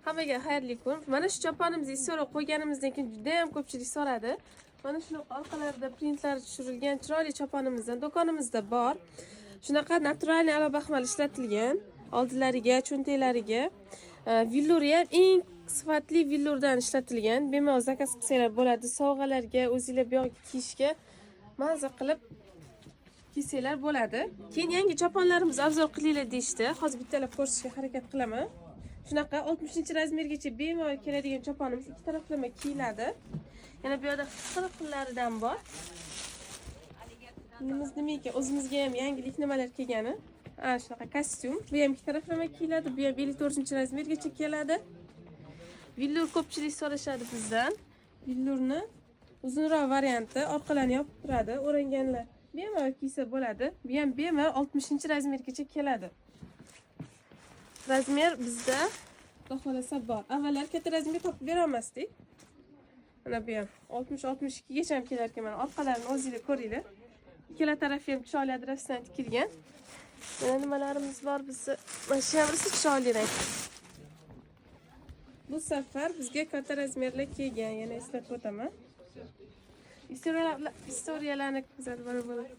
Hammaga xayrli kun. Mana shu choponimizni istora qo'yganimizdan keyin juda ham ko'pchilik so'radi. Mana shunaqa orqalarida printlari tushirilgan chiroyli choponimizdan do'konimizda bor. Shunaqa натуральный alo baxmal ishlatilgan. Oldilariga, cho'ntaklariga. Villuri ham eng sifatli villurdan ishlatilgan. Bemalol заказ qilsanglar bo'ladi. Sovg'alarga, o'zinglar bu yoqqa kiyishga maza qilib kiysanglar bo'ladi. Keyin yangi choponlarimizni обзор qilinglar deyishdi. Hozir bittalab ko'rsatishga harakat qilaman. Shunaqa 60 размер gacha bemalol keladigan choponimiz ikki taraflama kiyiladi. Yana bu yoqda xil xillaridan bor. Bunimiz nima ekan? O'zimizga ham yangilik nimalar kelgani. Ha, shunaqa kostyum. Bu ham ikki taraflama kiyiladi. Bu ham 54 размер gacha keladi. Villur ko'pchilik so'rashadi bizdan. Villurni uzunroq varianti orqalarini yopib turadi. O'ranganlar bemalol kiysa bo'ladi. Bu ham bemalol 60 размер gacha keladi. Размер bizda, xudo xohlasa, bor. Avvallar katta размер topib bera olmasdik. Mana bu ham 60 62 gacha ham kelar ekan. Mana orqalarini o'zinglar ko'ringlar. Ikkala tarafi ham chiroyli adrasdan tikilgan. Yana nimalarimiz bor bizni? Mana shu ham rosa chiroyli rang. Bu safar bizga katta размер lar kelgan, yana eslatib o'taman. История larni kuzatib borib bo'ladi.